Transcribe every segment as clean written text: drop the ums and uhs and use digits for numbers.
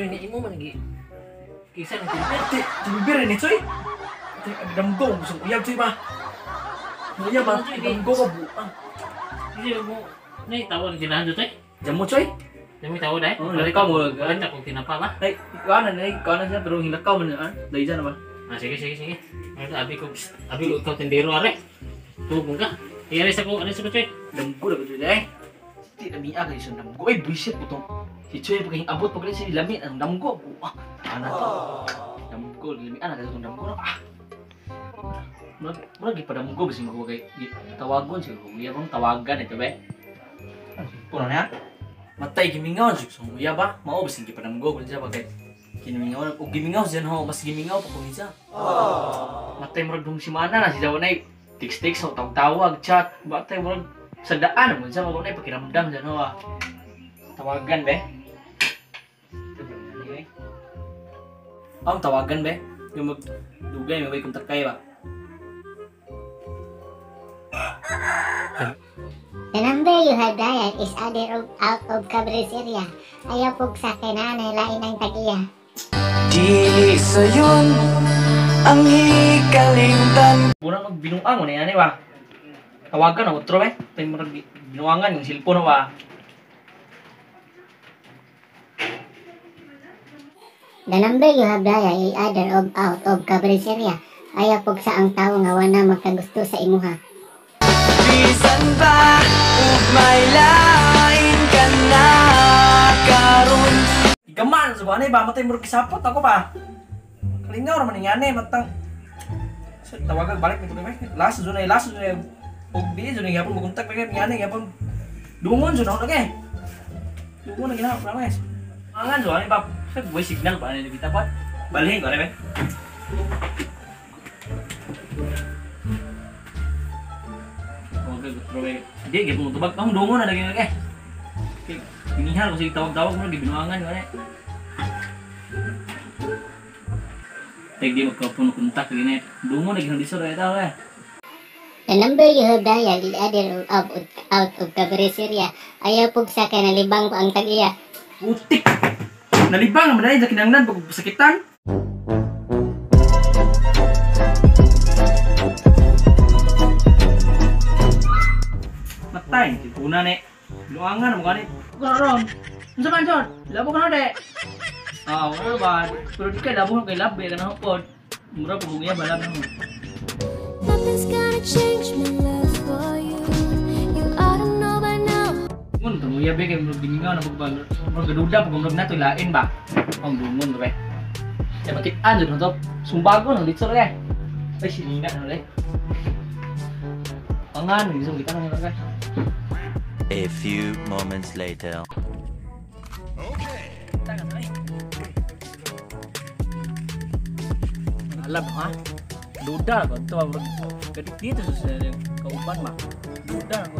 Choy, ni imo man gi. Kisa ng timber. Timber ni Choy. Damgo gusto uyab Choy ba. Uyab ba? Damgo ka buang. Hindi mo nay tawon tinahan Choy. Jamo Choy. Jamo tawo dai. Oh, lakaw mo. Wala kung tinapa ba? Ay, kuan na kuan na siya pero hilakaw man ah. Dai na ba? Ah, sige sige sige. Abi ko ikaw tindero are. Tubong ka. Iyari sa ko, ano sa ko Choy? Damgo ra ko Choy dai. Di na miya kay sa damgo. Ay, buisit po tong. Si Choy pag abot pag si lami ang damgo. Ah, ana to. Damgo lami ana kay tong damgo. Ah. Murag gipadamgo bisin ko kay tawagon siya ko. Iya bang tawagan ito be. Puno na. Matay gimingaw jud sa uya ba? Mao bisin gipadamgo kun siya ba kay gimingaw og gimingaw siya ho, mas gimingaw pa kun siya. Matay murag dong simana na siya walay text-text o tawag-tawag, chat, batay murag sa daan mo siya mo na pakiramdam siya ho. Tawagan be. Ang tawagan be. Yung magdugay may kontak kay ba. The number you have dialed is either out of coverage area. Ayaw pug sa kinanay lain ang tag-iya. Dili sayon ang hikalingtan. Mura magbinuang mo na yan ba? Tawagan na otro be. Tay murag binuangan yung cellphone ba. The number you have dialed is either out of coverage area. Ayaw pug sa ang tawo nga wala magkagusto sa imuha. Bisan pa ug may lain ka na karon. Igaman sa buwan ba matay murag kisapot ako ba. Kalingaw ra man ni matang sa tawagan balik nito kay last jud na og di jud gyapon mokontak kay ngani gyapon dungon jud na kay. Dungon na gina promise. Angan jud ani ba sa voice signal ba ni kita pa. Balhin ko ani be. Di gyapon tubag ang dungon na lagi kay. Pinihal ko sige tawag-tawag mo gibinuangan ko ani. Tek di magkapon kontak gini. Dungon lagi hindi sure itaw eh. The number you have dialed is either out of coverage area. Ayaw pug sa kay nalibang ko ang tag-iya. Putik. Nalibang man dai sa kinahanglan pag sakitan. Matay, una ni. Binuangan mo gani. Karon. Unsa man jud? Labo ka na de. Ah, wala ba? Pero di kay labo kay labi ka na pod. Mura pug uya balab na. Nothing's gonna change my love for you. You ought to know by now. Ngun tong uya be kay murag gimingaw na pug murag gaduda pug murag nato lain ba. Ang dungon be. Kay makit-an jud to. Sumbago nang litso re. Ay silinga na le. Angan gusto kita nang kay. A few moments later. Okay. Alam ha? Duda ko to bro. Kadit dito sa kauban ma. Duda ko.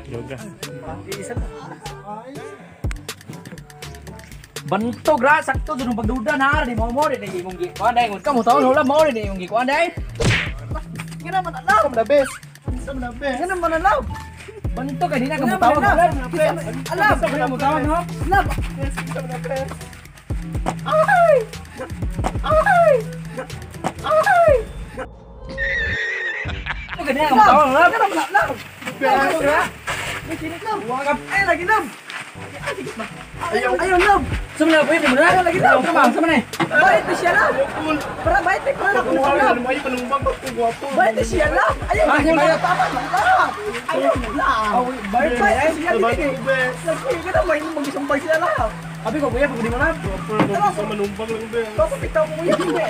Yoga. Bantog ra sakto jud pagduda na di mo mo di imong gi kuan dai ka mo taon hula mo di imong gi kuan dai. Ngena man alaw man bes. Man bes. Ngena man alaw. Bantog kay di na ka mo tawag. Alam ka mo tawag no. Lab. Ay! Ay! Ay! Kay di na ka mo tawag lab. Ngena man alaw. Ay lagi lab. Ayaw lab. Sama na pwede mo na. Lagi lab. Sama na. Bait siya lab. Para bait ko na kung lab. Bait siya lab. Ayaw na tama lab. Ayaw lab. Bait siya lab. Lagi ka na may magisumbay siya lab. Abi ko kuya pag di mo lab. Manumbang lang be. Ako bitaw ko kuya be.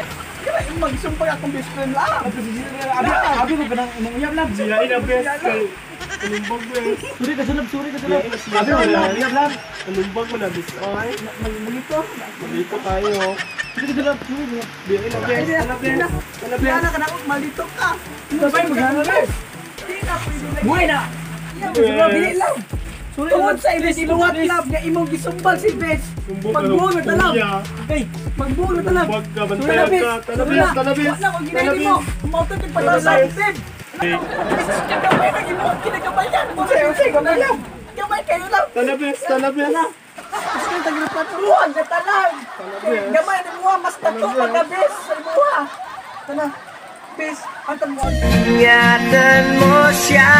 Kaya magisumbay akong best friend lab. Abi ko kanang imong uyab lab. Sila ina best. Manumbang be. Suri ka sulab, suri ka sulab. Abi ko uyab lab. Manumbang mo na bis. Ay, Malito. Malito tayo. Suri ka sulab, suri. Di ina best. Ina best. Ina best. Ana ka na malito ka. Sabay magana best. Di na pwede lagi. Buhay na. Sulab dili lab. Tungod sa ilis iluwat lab nga imong gisumbag si Bes. Magbuo na lab. Hey, magbuo na lab. Wag ka bantayan ka. Talabis, talabis. Wala ko ginay nimo. Mautot kay padala sa. Gamay na gimo, kinagabayan. Unsay gamay lang. Gamay kayo lang. Talabes, talabes. Buwan na talag. Gamay ni muha mas tato pagabes sa imuha. Tana. Bes, antang mo. Ingatan mo siya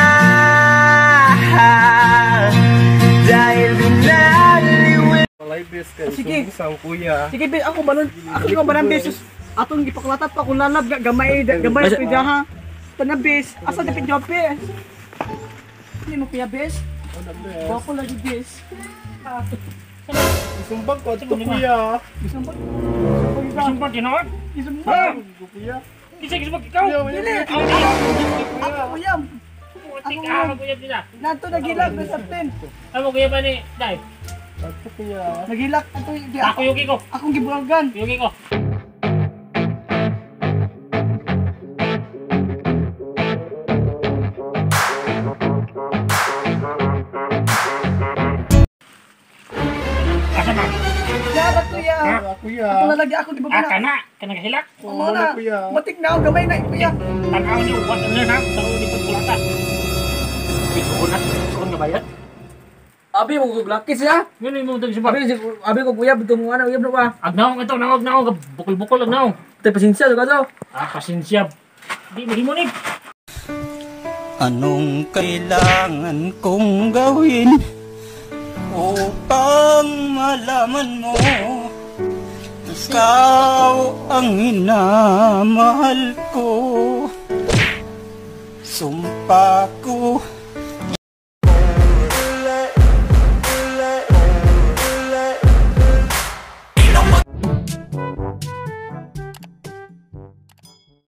dahil binaliw. Walay bes kay Sige. sumbong kuya. Sige, be, ako balon, ako ko balang beses. Atong gipaklatat pa kung lalab gamay gamay pidya ha. Tana bes, asa na pidya bes? Hindi mo piya bes? Bako lagi bes. Isumbag ko ato kuya. Isumbag. Isumbag ginoon. Isumbag. Kuya. Kinsa gisumbag ikaw? Dili. Ako uyam. Putik ah, maguyab nila. Nato nagilak na sa pen. Amo guyab ni Dai. Ato kuya. Nagilak ato di Ako ako. yugi ko. Akong gibuhagan. Yugi ko. Asa na? Yara kuya. Kuya. Ako lalagi ako Ah, gibuhagan. kana, kana kahilak. Mo na. Kuya. Batik na ako gamay na kuya. Tanaw niyo, what ano na sa uli pag kulata. Suon na, suon nga bayad. Abi mo guglaki siya. Ngano imo tag sumbag? Abi abi ko uyab itong ano uyab na ba. Agnaong ito, naog naog, bukol-bukol agnaong. Tay pasensya ka daw. Ah, pasensya. Di mahimo ni. Anong kailangan kong gawin upang malaman mo ikaw ang minamahal ko? Sumpa ko